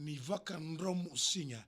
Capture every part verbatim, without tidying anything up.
ni vakadromu siga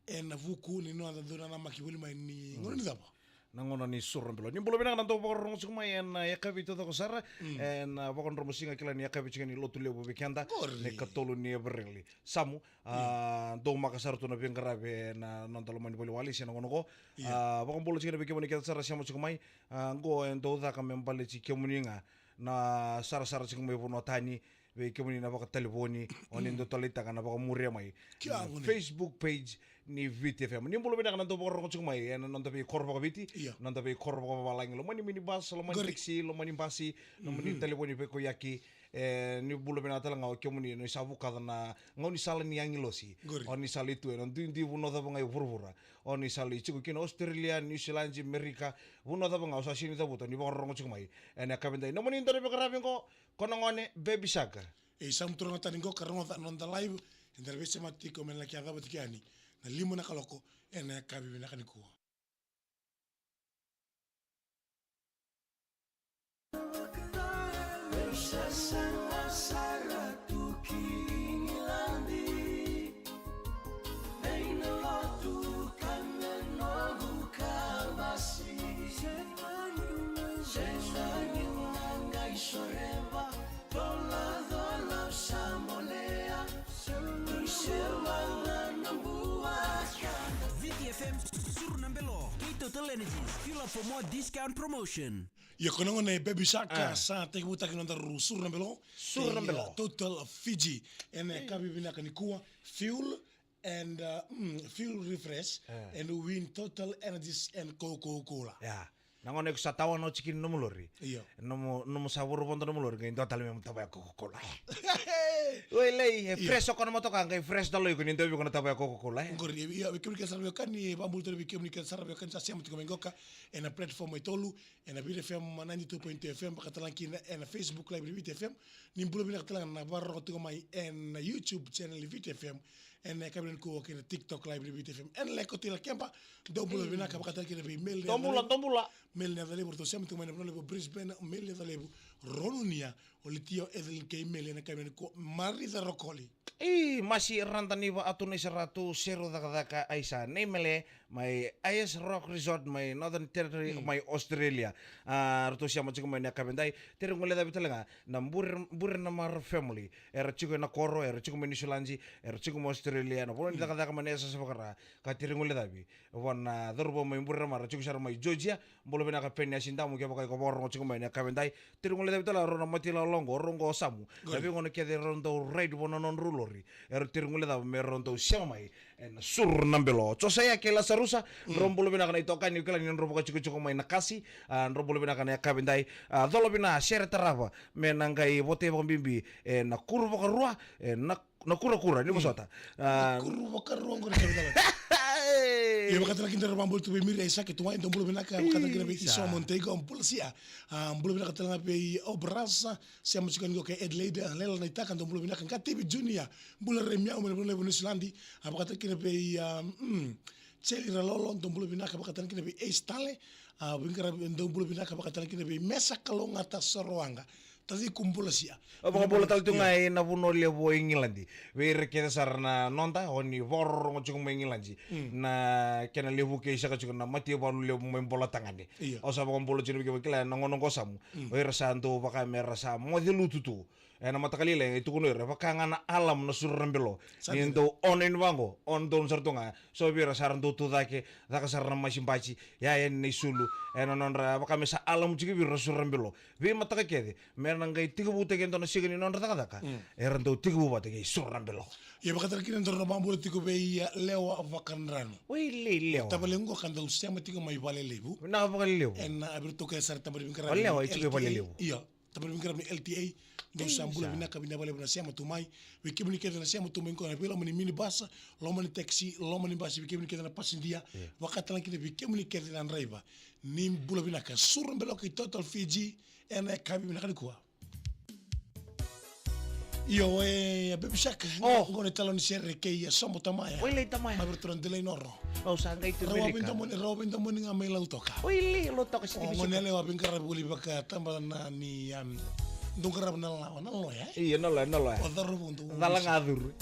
ena vuku ni noda dau nanamaki voli mai ni gauna ni cava? Na gauna ni Suru na Belo. Ni bula vinaka na dau vakarorogo tiko mai ena yakavi taucoko sara, ena vakadromu siga, kila ni yakavi tiko ni lotu levu vei keda. Qori. Na ikatolu ni Aperili. Samu, a, dau maka sara tu na veiqaravi ena noda loma ni valeniwali se na gauna qo. Io. A, vakabula tiko na vei kemuni kece sara sema tiko mai. A, qo e dau caka me baleti kemuni ga na sarasara tiko mai vanua tani, vei kemuni na vakatalevoni, o ni dau taleitaka na vakamuria mai na Facebook page ni Viti F M. Ni bula vinaka na dau vakarorogo tiko mai ena noda veikoro vakaviti, io, noda veikoro vakavalagi, loma ni minibus, loma ni taxi, loma ni basi, loma ni talevoni veikoyaki. E, ni bula vinaka tale ga o kemuni ni sa vukaca na gaunisala ni agilosi. Qori. O ni sa lai tu ena duidui vanua cava ga e vuravura. O ni sa lai tiko kina Australia, New Zealand, Amerika, vanua cava ga o sa sega ni cavuta, ni vakarorogo tiko mai ena yakavi edai. Nomuni dau na veiqaravi qo, ko na gone Baby Shark. E, sa mutu rogo tani qo ka rogoca na noda live, eda na veisemati tiko me na laki yacova tiko yani na lima na kaloko ena yakavi vinaka nikua. Viti F M, Suru na Belo, kei Total Energies, fuel up for more discount promotion. Ia, ko na gone Baby Shark, a, sa tekivutaki noda ruru Suru na Belo. Suru na Belo. Ia, Total Fiji. Ena yakavi vinaka nikua, fuel and, uh, mm, fuel refresh, and win Total Energies and Coca-Cola. Ia. Na gauna iko sa tawana oti kina nomu lori. Io. Nomu, nomu sa vorovodo nomu lori, qai dua tale me tavaya Coca-Cola. Oi, lai, e fresh o koya na motoka, qai fresh tale o iko ni dua vei iko na tavaya Coca-Cola, e. Qori, ia, vei kemuni kece sara veiwekani, e vakabula tale vei kemuni kece sara veiwekani sa sema tiko mai qoka ena platform e tolu, ena Viti F M ninety-two point two F M, vakatalega kina ena Facebook Live ni Viti F M. Ni bula vinaka tale ga na vakarorogo tiko mai ena YouTube channel ni Viti F M, ena yakavi nikua kei na TikTok Live ni Viti F M. Ena Leko Tila Keba, dou bula vinaka, vakatalega kina vei Meli Nacalevu. Dou bula, dou bula. Meli Nacalevu, ratou sema tiko mai na vanua levu o Brisbane, Meli Nacalevu, Ronunia, o Litio, Evelyn kei Meli, ena yakavi nikua, Marica Rokoli. I, Masi Radaniva, Atu Naisaratu, Seru Cakacaka, Aisa Neimele, mai Ayers Rock Resort, mai Northern Territory, mai Australia. A, ratou sema tiko mai na yakavi edai. Tere guilecavi tale ga na Bure, Bure na Mara family. Era tiko ena koro, era tiko mai Niusiladi, era tiko mai Australia, na vanua ni cakacaka mai na yasayasa vakara. Ka tere guilecavi vua na cauravou mai Bure na Mara, tiko sara mai Georgia. Bula vinaka Peni Asidamu, kevaka iko vakarorogo tiko mai na yakavi edai. Tere guilecavi tale ga rau na Mati Laloqo, rau qo o Samu. Na veigauna kece rau dau ride vua na nodrau lori. Era tere guilecavi me rau dau sema mai ena Suru na Belo. Josaia kei Lasarusa, drau bula vinaka na itokani, au kila ni drau vakatikotiko mai na kasi, a, drau bula vinaka na yakavi edai. A, Colovina, Sere Tarava, me na qai votai vakabibi ena kuru vakarua, ena, na kurakura ni vosota. A, kuru vakarua qori sa vita. Ia, vakatalega kina drau vakabula tu vei Miri Aisake Tuwai, dou bula vinaka, vakatalega kina vei Isa Montego, bula sia. A, bula vinaka tale ga vei Obrasa, sema tiko yani qo kei Adelaide, a, Lela Naitaka, dou bula vinaka, Qativi Junior, bula Remiau, mai na vanua levu Niusiladi, a, vakatalega kina vei, a, mm, Seli Ralolo, dou bula vinaka, vakatalega kina vei Ace Tale, a, veiqaravi, dou bula vinaka, vakatalega kina vei Mesa Kalougata Sorowaqa, taciqu bula sia. Au vakabula tale tu ga ena vanua levu o Igiladi. Vei ira kece sara na noda, o ni vakarorogo tiko mai Igiladi. Na kena levu kei saka tiko na mataivalu levu mai Bolatagane. Io. Au sa vakabula tiko vei kemuni kila na gauna qo Samu. O ira sa dau vaka me ra sa moce lutu tu. Ena mataka lailai e tukuna o ira, vaka ga na alarm na Suru na Belo. Sa dina. Ni dau on in vaqo, on down sara tu ga. So vei ira sa ra dau tu cake, caka sara na masi bati, ya yani na isulu. Ena nodra vaka me sa alarm tiko vei ira na Suru na Belo. Veimataka kece, me ra na qai tekivutaki e dua na siga ni nodra cakacaka. Era dau tekivu vata kei Suru na Belo. Ia vakatalega kina drau na vakabula tiko vei, a, Lewa Vakadranu. Oi, lei Lewa. Tavale qo ka dau sema tiko mai Valelevu. Vinaka Valelevu. Ena, a, vei iratou kece sara tabana ni veiqaravi. O Lewa e tiko i Valelevu. Io. Tabana ni veiqaravi ni L T A, dou sa bula vinaka, vinaka vakalevu na sema tu mai. Vei kemuni kece na sema tu mai qo ena veiloma ni minibus, loma ni taxi, loma ni basi, vei kemuni kece na pasidia, vakatalega kina vei kemuni kece na draiva. Ni bula vinaka, Suru na Belo kei Total Fiji, ena yakavi vinaka nikua. Io, e, Baby Shark, qo na italanoa ni sere kei, e, Sobo Tamaya. Oi, lei Tamaya. Mai vei iratou na Delai Noro. Au sa qai tu Amerika. Rau a veidomoni, rau a veidomoni ga mai Lautoka. Oi, lei Lautoka City Music. O gone yalewa veiqaravi voli vakatabana ni, um, dau qarava na lawa, na loya, e? Io, na loya, na loya. O cauravou dau. Cala ga curu.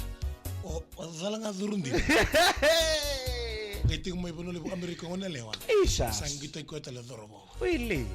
O, o cala ga curu dina. Qai tiko mai Vanua Levu Amerika gone yalewa. Isa. Sa qitaki koya tale cauravou. Wili.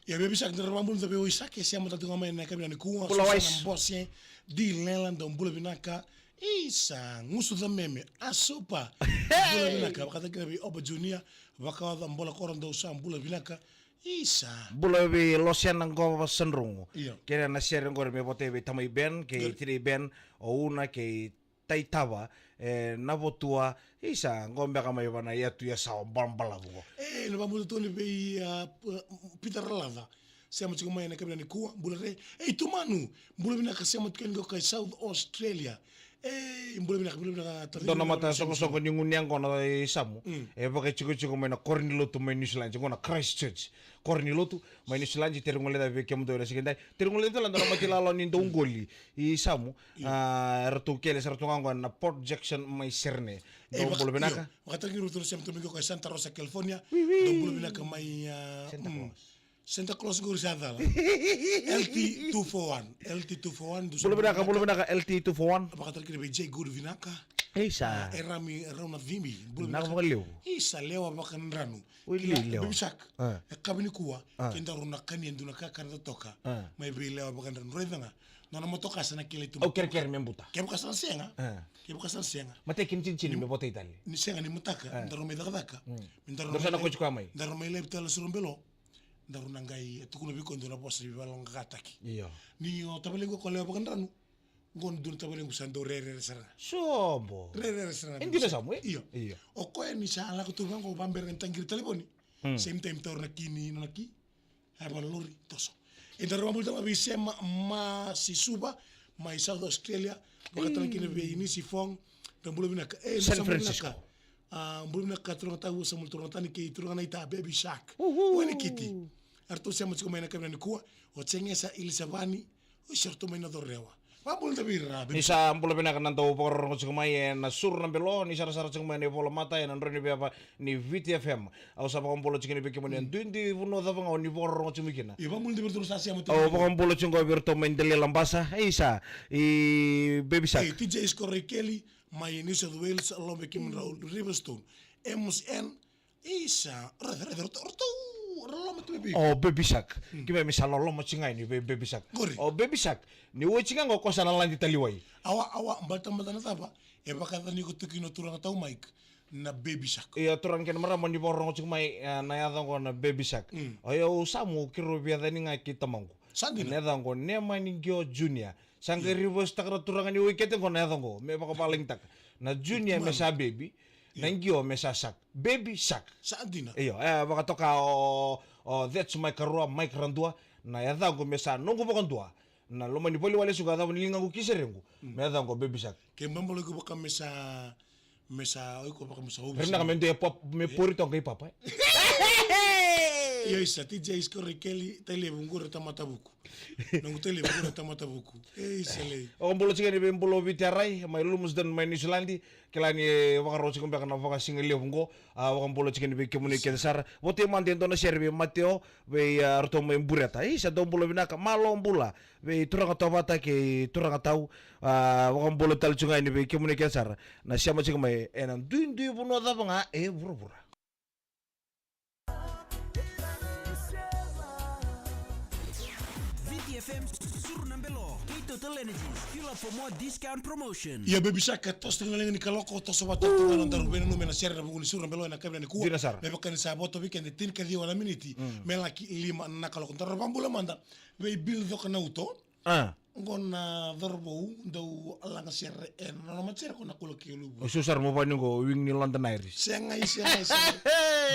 Ia, Baby Shark, da ra vakabula vei Isaac, e sema tale tu ga mai ena yakavi nikua. Bula Susana Wise. Bose, Dilela, dou bula vinaka. Isa, Gusu Cameme, Asupa. Bula vinaka, vakataki na vei Oba Junior, Vakaoca Bola Koro, dou sa bula vinaka. Isa. Bula vei Losena Qova Sadrogo. Io. Kei na sere qori me votai vei tamai Ben, kei tinai Ben, o Una, kei Taitava, e, Navotua, isa, qo beka mai vana yatu ya sa o balabalavu qo. E, na vakabula tu ni vei, a, P-, Peter Ralaca. Sema tiko mai ena yakavi nikua, bula re. E, Tumanu, bula vinaka, sema tiko ni qo kai South Australia. E, bula vinaka, bula vinaka, tara. Dua na mata soqosoqo ni gunu yaqona i Samu. Mm. E, vakaitikotiko mai na koro ni lotu mai New Zealand, qo na Christchurch. Koro ni lotu mai New Zealand, teri gole vei kemudou ena siga edai. Teri gole tale na mata lalo ni dou qoli i Samu. Io. A, eratou kele sara tu ga qo na Port Jackson mai Sydney. E, dou bula vinaka. Io. Vakataki ratou na sema tu mai qo kai Santa Rosa, California. Wi, wi. Dou bula vinaka mai, a, Santa Claus. Santa Claus qori sa cala. L T two four one. L T two four one. Bula vinaka, bula vinaka, L T two four one. Vakataki na vei J Good vinaka. Isa. A, e Rami, e Rau na Vimi. Bula vinaka. Vinaka vakalevu. Isa, Lewa Vakadranu. Oi, kila, Lewa. Baby Shark. A. E yakavi nikua. A. Kedaru na kania dua na kakana totoka. A. Mai vei Lewa Vakadranu. Raica ga. Nona motoka sa na kilai tu. Au kerekere me buta. Kevaka sa na sega. A. Kevaka sa na sega. Matai kina tinitini me votai tale. Ni sega ni mataka. A. Daru mai cakacaka. Mm. Me daru sa na mai, koci koya mai. Daru mai live tale Suru na Belo. Daru na qai, e, tukuna vei koya dua na vosa ni veivakalolokataki. Io. Ni o tavalequ ko Lewa Vakadranu. Qo na dua na tavalequ sa dau rerere sara ga. Sobo. Rerere sara ga. E dina Samu, e? Io. Io. O koya ni sa lako tu vaqo, vabera ni taqiri talevoni. Hmm. Same time taura na ki ni, na ki. Ai, vakalolori, toso. E, daru vakabula tale ga vei Sema Masisuva mai South Australia. Vakatale kina vei Nisi Fong. Dou bula vinaka. E, San Francisco. A, bula vinaka turaga tau, Samuel turaga tani kei turaga naita, Baby Shark. Uhu. Wani Kiti. Eratou sema tiko mai na yakavi nikua. O Jengesa Ilisavani. O isi eratou mai na Corewa. Vakabula tale vei ira, Baby Shark. Ni sa bula vinaka na dau vakarorogo tiko mai ena Suru na Belo, ni sarasara tiko mai na ivola mata ena drau ni veva ni Viti F M. Au sa vakabula tiko ni vei kemuni e duidui vanua cava ga o ni vakarorogo tiko mai kina. Io, vakabula tale vei iratou sa sema tiko mai. Au vakabula tiko vei iratou mai Delailabasa. Isa, i Baby Shark. E, T J Sikoraikeli, mai New South Wales, loma vei kemudrau Riverstone. Amos N, isa, ra, ra, ra, ra, ra, ra loma tu mai vei. O Baby Shark. Hmm. Keimami sa loloma tiko ga yani vei Baby Shark. Qori. O Baby Shark, ni oti ga qo ko sa na ladi taliwai. Awa, awa, baleta mada na cava, e vakayacani iko tu kina o turaga tau Mike na Baby Shark. Io, turaga kei na marama ni vakarorogo tiko mai, e, na yaca qo na Baby Shark. Mm. O yau Samu, keirau veiyacani ga kei tamaqu. Sa dina. Na yaca qo Nemani Qio Junior. Sa qai reverse-taka na turaga ni wai kete qo na yaca qo, me vakavalagitaka. Na Junior me sa Baby, na Qio me sa Shark. Baby Shark. Sa dina. Io, e, vakatoka o, o, that's my karua, Mike Radua, na yacaqu me sa noqu vakadua. Na loma ni vale lesu ka cava ni ligaqu ki serequ. Mm. Me yacaqu o Baby Shark. Ke me bolo iko vaka me sa, me sa, o iko vaka me sa ovi. Rinaka me dua e pop, me pori toka i papa, e. Io, isa, T J Sikoraikeli, Tailevu qori tamata vuku. Noqu Tailevu qori tamata vuku. E, isa lei. O bula tiko ni vei bula o Viti Arai, mai Lumsden, mai New Zealand. Kila ni vakarau tiko beka na vakasigalevu qo, a, vakabula tiko ni vei kemuni kece sara. Votai mada e dua na sere vei Mateo, vei, a, ratou mai Bureta. Isa, dou bula vinaka, malo bula. Vei turaga tau vata kei turaga tau, a, vakabula tale tiko ga ni vei kemuni kece sara. Na sema tiko mai, ena duidui vanua cava ga e vuravura. Viti F M, Suru na Belo, kei Total Energies, fuel up for more discount promotion. Ia, Baby Shark, toso tiko na liga ni kaloko, toso vata tu ga na daru veinanumi ena sere na vuku ni Suru na Belo ena yakavi nikua. Dina sara. Me vaka ni sa voto vei keda e tinikaciwa na miniti, mm, me laki lima na kaloko. Daru vakabula mada vei Bill Coka Nauto. A. Qo na cauravou dau laga sere ena nona matasere ko Nakula Keiluvu. O Susar mo vani qo wing ni London Irish. Sega, sega, sega.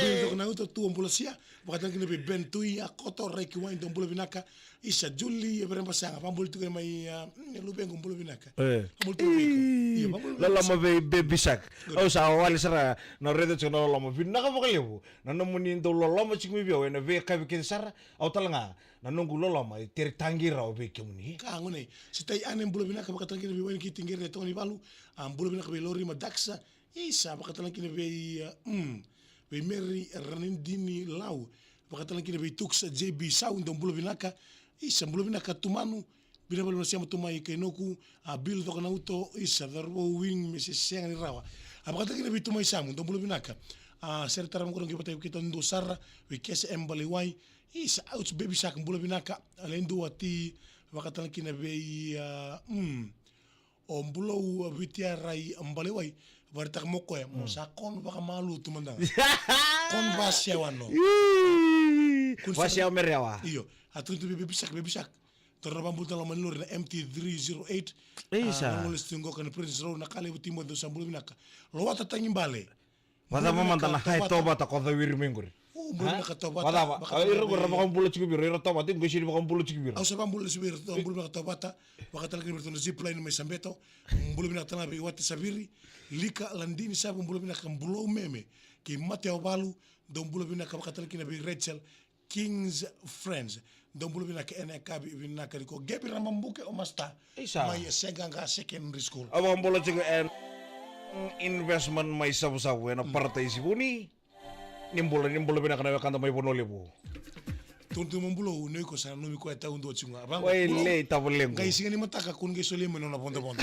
Bill Tokanauto, Tua Bulasia, vakatala kina vei Ben Tui, a Koto Raikiwai, dou bula vinaka. Isa Juli, e Verebasaga, vabula tiko mai, a, mm, Luvequ, bula vinaka. E. Vabula tiko vei iko. Io, vabula vinaka. Loloma vei Baby Shark. Good. Au sa wale sara na raica tiko na loloma. Vinaka vakalevu. Na nomuni dau loloma tiko mai vei au ena veiyakavi kece sara. Au tale ga. Na noqu loloma e tere taqi rawa vei kemuni. Ka gone. Sitai Ane, bula vinaka, vakatala kina vei Waini Kiti Qere Togonivalu. A, bula vinaka vei Lori Madaksa. Isa, vakatala kina vei, a, mm, vei Mary Ranidini Lau. Vakatala kina vei Tuks J B Sau, dou bula vinaka. Isa, bula vinaka Tumanu. Vinaka vakalevu na sema tu mai Kainoku. A, Bill Tokanauto, isa, cauravou wing me se sega ni rawa. A, vakatala kina vei Tumai Samu, dou bula vinaka. A, sere tara mo qo qai vata kei keitou dua sara, vei Kese M Balewai. Isa, ouch, Baby Shark, bula vinaka. A, Ledu Wati, vakatala kina vei, a, mm, o Bulou, a, Viti Arai, a, Balewai. Varitaka mo koya, mo sa kon vakamalua tu mada ga. Kon vasewa no. Ii, vasewa me rewa. Io, a tukuni tu vei Baby Shark, Baby Shark. Toro na vabula tale mai Lori na M T three zero eight. Isa. A, na gole stu qoka na Princess Road, na Kalevu Timoci, dou sa bula vinaka. Lowata Tagibale. Vacava mada na hai Tovata ko cawiri mai qori? O, bula vinaka Tovata. Vacava. Ira qori ra vakabula tiko vei ira, ira Tovata, qo sini vakabula tiko vei ira. Au sa vakabula tiko vei ira, bula vinaka Tovata. Vakatala kina vei iratou na zipline mai Sabeto. Bula vinaka tale ga vei Wati Saviri. Lika Ladini Savu, bula vinaka Bulou Meme. Kei Mate Ovalu, dou bula vinaka, vakatala kina vei Rachel. King's Friends. Dou bula vinaka ena yakavi vinaka nikua. Gebi Ramabuke o Masta. Isa. Mai Seaqaqa Secondary School. Au vakabula tiko ena investment mai Savusavu ena Paradise Vuni. Ni bula, ni bula vinaka na wekada mai Vanua Levu. Tukuna tu mo Bulou, ni o iko sa nanumi koya taudua tiko ga. Vaqo, Bulou. Wailei tavalequ. Qai siga ni mataka kua ni qai solia mai nona vodovodo.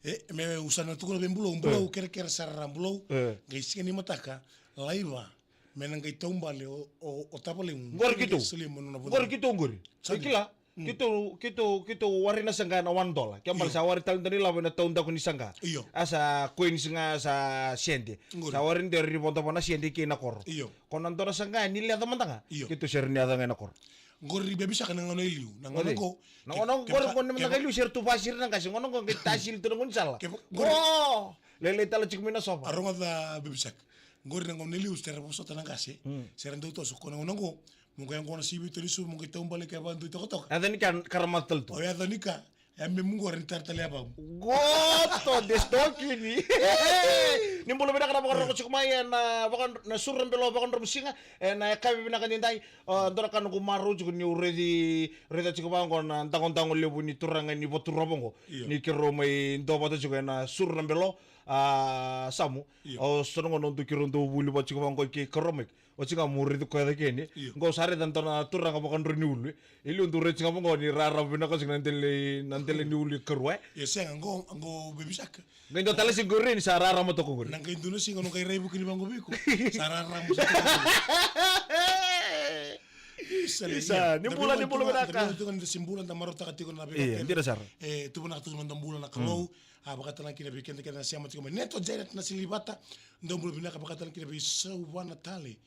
E, me usana tukuna vei Bulou, Bulou, e, kerekere sara ra Bulou. E. Qai siga ni mataka, laiva, me na qai taubale o, o, o tavalequ. Qori keitou. Solia mai nona vodovodo. Qori keitou qori. Sa dina. E kila, mm, keitou, keitou, keitou warai na saqa na one dollar. Ke bale, io, sa warai tale dua na ilavo ena taudaku ni saqa. Io. A sa coins ga sa sede. Qori. Sa warai dua ni vodovodo na sede kei na koro. Io. Ko na dua na saqa ni leca mada ga. Io. Keitou sere ni yaco ga ena koro. Qori Baby Shark na gauna e liu. Na gauna qo. Na gauna qori, qo na gauna e liu, sere tu vasiri na qase. Gauna qo qai tasili tu na gaunisala. Ke, qori. O! Lailai tale tiko mai na sova. A rogoca Baby Shark. Qori na gauna e liu, sere vosota na qase. Mm. Sere dau toso, ko na gauna qo. Mo qai yaqona sivi tu ni suva, mo qai taubale ke vakadua i tokatoka. Yaco ni ka, karamata tale tu. O yaco ni ka. E me mu qori ni tara tale yavamu. Goto de stokini. Ni bula vinaka na vakarorogo tiko mai ena, vaka, na Suru na Belo Vakadromusiga, ena yakavi vinaka ni dai. A, dua na ka noqu marau tiko niu raici, raica tiko vaqo na dagodago levu ni turaga ni Vaturova qo. Io. Ni keirau mai duavata tiko ena Suru na Belo, a, Samu. Io. O so na gauna dau keirau dau vuli vata tiko vaqo kei Karua Mike. Oti ga mo raici koya cake ni. Io. Qo sa raica dua na turaga vakadroi ni ulu. E liu dau raici ga vaqo ni rarama vinaka oti ga na dela, na dela ni ulu i Karua, e. Io, sega, qo, qo Baby Shark. Qai dua tale siga qori ni sa rarama toka qori. Na qai dua na siga no qai raivuki ni vaqo vei iko. Sa rarama sa toka qori. Isa, ni bula, ni bula vinaka. Da bula tiko ni da se bula, da marautaka tiko na vei. Io, dina sara. E, tu vinaka tu na da bula na Kalou. Mm. A, vakatala kina vei keda keda na sema tiko mai. Neto Janet na Silivata, dou bula vinaka, vakatala kina vei Sauvana Tale.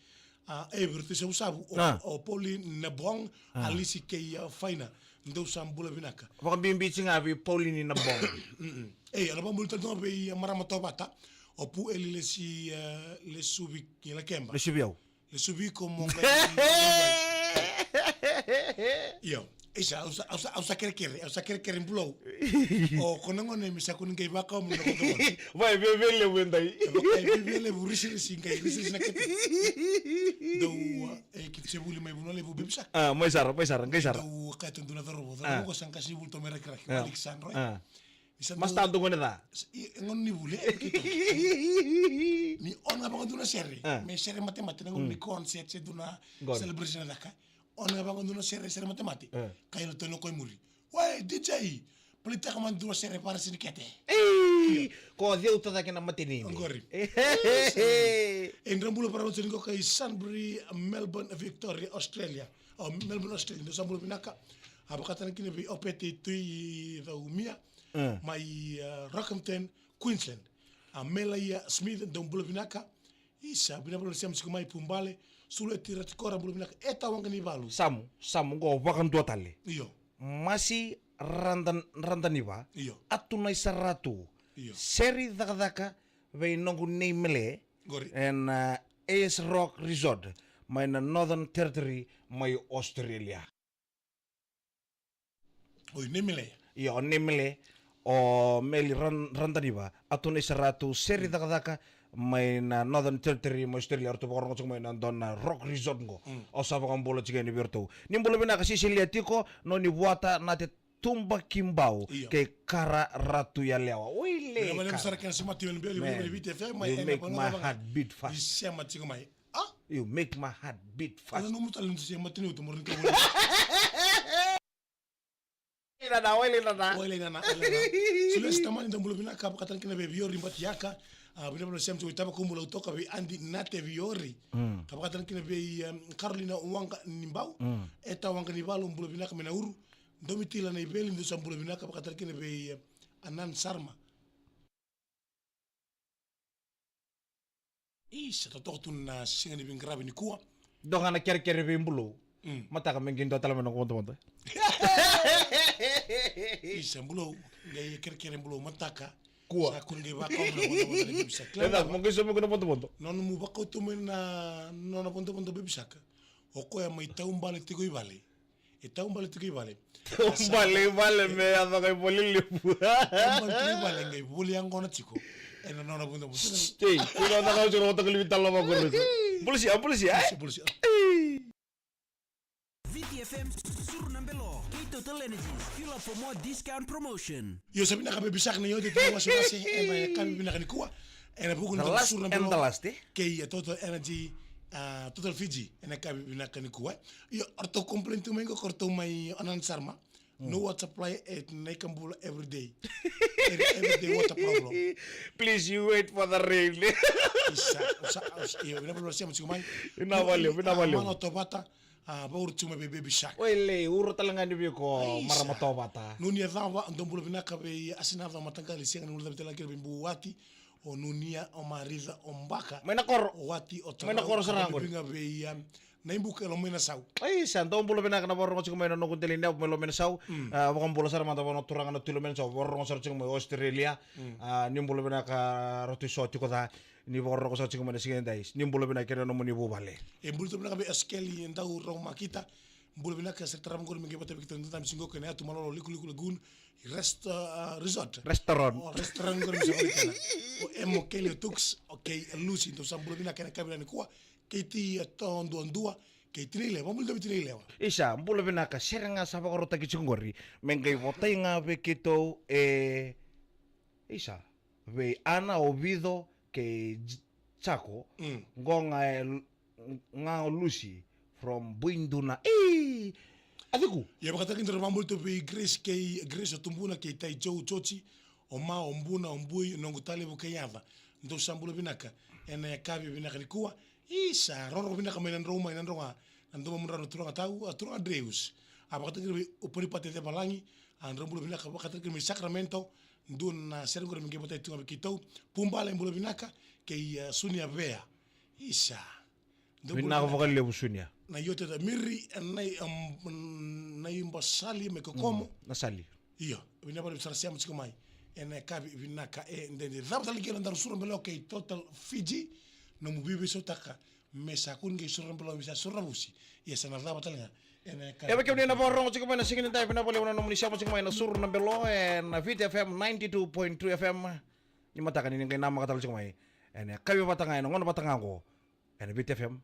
A, e, vei iratou i Savusavu, o, a, o Pauline Nabong, a, Alisi kei, a, Faina, dou sa bula vinaka. Vakabibi tiko ga vei Pauline Nabong. Mm-mm. E, au na vakabula tale tu ga vei, a, marama Tovata, o Pu Eli Lesi, a, Lesuvi Kilakeba. Lesuvi au. Lesuvi iko mo qai. Io. Isa, au sa, au sa, au sa kerekere, au sa kerekere Bulou. O, ko na gone me sa kua ni qai vakaomu na vodovodo. Vai, veve levu e dai. E vaka, e veve levu, risirisi qai, risirisi na kete. Dou, e, keitou se vuli mai Vanua Levu, Baby Shark. A, mai sara, mai sara, qai sara. Dou kaya tu dua na cauravou, cauravou qo sa qasi ni vuli tu mai Rakiraki, o Alexandro, e. A. Ni sa dau. Masta dau gone ca. I, e gauna ni vuli, e, keitou. Ni o na vakadua na sere. A. Me sere matemate, na gauna ni concert, se dua na celebration na caka. O na vakadua na sere, sere matemate. A. Kaya na tone ko i muri. Wai, D J, palitaka mada dua sere varasi ni kete. Ei, ko ceuta cake na mate ni. Oqori. E dra bula para mate ni ko kai Sunbury, Melbourne, Victoria, Australia. O, Melbourne, Australia. Dou sa bula vinaka. A vakatana kina vei Opeti Tui Caumia. Mm. Mai, uh, Rockhampton, Queensland. A Melaia Smith, dou bula vinaka. Isa, vinaka vakalevu na sema tiko mai Pubale, Suleti Ratikora, bula vinaka, e Tawaqa ni Valu. Samu, Samu, qo vakadua tale. Io. Masi Radan-, Radaniva, io. Atu Naisaratu. Io. Seri cakacaka vei noqu nei Mele, qori. Ena, uh, A S Rock Resort, mai na Northern Territory, mai Australia. Oi, nei Mele. Io, o nei Mele, o Meli Ran-, Radaniva, Atu Naisaratu, Seri cakacaka, mai na Northern Territory, mai Australia, ratou vakarogo tiko mai na dua na Rock Resort qo. Mm. Au sa vakabula tiko yani vei ratou. Ni bula vinaka Sisilia tiko, Noni Vuata, Nate Tuba Kibau, io. Kei Kara Ratu Yalewa. Oi le. Vinaka vakalevu sara kena sema tiko yani vei, vei, vei Viti F M, mai, you ena make my heart beat fast. Ni sema tiko mai. Ah? You make my heart beat fast. Ala nomu tale ni sema tiko ni utu mora ni kau. Oi le nana, oi le nana. Oi le nana, oi le nana. Sulesi Tamani, dou bula vinaka, vakatale kina vei Viori Batiaka. Ah, vinaka vakalevu na sema tiko mai Tavakubula, Lautoka, vei Adi Nate Viori. Mm. Ka vakatale kina vei, em, Carolina Waqa ni Bau. Mm. Eta Waqa ni Valu, bula vinaka mai Nauru. Domitila Naiveli, dou sa bula vinaka, vakatale kina vei, em, Anan Sarma. Isa, totoka tu na siga ni veiqaravi nikua. Dua ga na kerekere vei Bulou. Mm. Mataka me qai dua tale mai na vodovodo. Isa, Bulou, qai kerekere Bulou mataka. Kua. Sa kua ni qai vakau na vodovodo ni vevisa. Eda, mo qai somi ko na vodovodo. Nona mu vakau tu mai na, nona vodovodo vevisaka. O koya mai taubale tiko i vale. E taubale tiko i vale. Taubale i vale me yaco ga i vale levu. Taubale tiko i vale, qai voli yaqona tiko. Ena nona vodovodo. Stay. Kuna na kau tiko na kotaka livi tala vako riko. Bulusia, bulusia, eh? Bulusia, bulusia. Ei. Viti F M, suru na belo. Kei Total Energies. Fuel up for more discount promotion. Io, sa vinaka me bisaka na iote tiko wasewase. Ena yakavi vinaka nikua. Ena vuku na suru na belo. The last and the last, eh? Kei, uh, Total Energy, uh, Total Fiji. Ena yakavi vinaka nikua. Io, o ratou complain tu mai qo, o ratou mai Anan Sarma. Mm. No water supply at Naikabula every day. Every, everyday water problem. Please, you wait for the rain. Isa, isa, isa, io, vinaka vakalevu na sema tiko mai. Vinaka vakalevu, vinaka vakalevu. Mano Tovata, ah, vauru tiko mai vei Baby Shark. Oi le, uro tale ga ni vei iko, isa. Marama Tovata. Nunia Cava, dou bula vinaka vei Asina Cava Mataqali, sega ni bula vinaka tale ga vei Buwati. O Nunia, o Marica, o Baka. Mai na koro. O Wati, o Tarau. Mai na koro sara qori. Vinaka vei, um, na ibuka e Lomainasau. Isa, dou bula vinaka na vakarorogo tiko mai na noqu dela ni yavu mai Lomainasau. Mm. Ah, vakabula sara mada vua na turaga na Tui Lomainasau. Vakarorogo sara tiko mai Australia. Mm. Ah, ni bula vinaka Ratu Iso tiko ca. Ni vakarorogo sara tiko mai na siga edai. Ni bula vinaka kei na nomuni vuvale. E bula tu vinaka vei Askeli, e dau rau makita. Bula vinaka, sa tarava qori me qai vata vei keitou na dadabe siqo kei na yatu malolo Likoliku Lagoon Rest-, ah, Resort. Restaurant. O restaurant qori me sa voli kena. O Emo, Kelly, o Tux, o kei Lucy, dou sa bula vinaka ena yakavi nikua. Kei Ti, e, to duadua, kei Tinailewa, bula vinaka Tinailewa. Isa, bula vinaka, sere ga sa vakarotaki tiko qori. Me qai votai ga vei keitou, e, isa, vei Ana, o Vico, kei J-, Jako, mm, qo ga e L-, ga o Lucy from Buiduna. Ei! A ciku. Ia vakataki dra vabuli tu vei Grace kei Grace o Tubuna kei Tai Joe Joji, o Ma, o Buna, o Bui, o noqu talevu kei Yaca. Dou sa bula vinaka. Ena yakavi vinaka nikua. Isa, roro vinaka mai na drau mai na drau ga. Na dou mamudrau na turaga tau, a turaga Dreus. A vakataki vei o Panipate Cevalagi, a drau bula vinaka vakataki mai Sacramento. Dua na sere qori me qai vatai tu ga vei keitou. Pubale bula vinaka, kei, eh, Sunia Vea. Isa. Dou bula vinaka vakalevu Sunia. Na iote da Miri, eh, na i, um, na i basali me kokomo. Mm, na sali. Io, vinaka vakalevu sara sema tiko mai. Ena yakavi vinaka e dede. Cava tale kina daru sura belo kei Total Fiji. Nomu viveisautaka. Me sa kua ni qai suru na belo, me sa suru na vusi. Ia sa na cava tale ga. Ena ka- Ia vei kemuni na vakarorogo tiko mai na siga ni dai, vinaka vakalevu na nomuni sema tiko mai na suru na belo, ena Viti F M ninety-two point two F M. Ni mataka ni qai namaka tale tiko mai. Ena yakavi vata ga, ena gauna vata ga qo. Ena Viti F M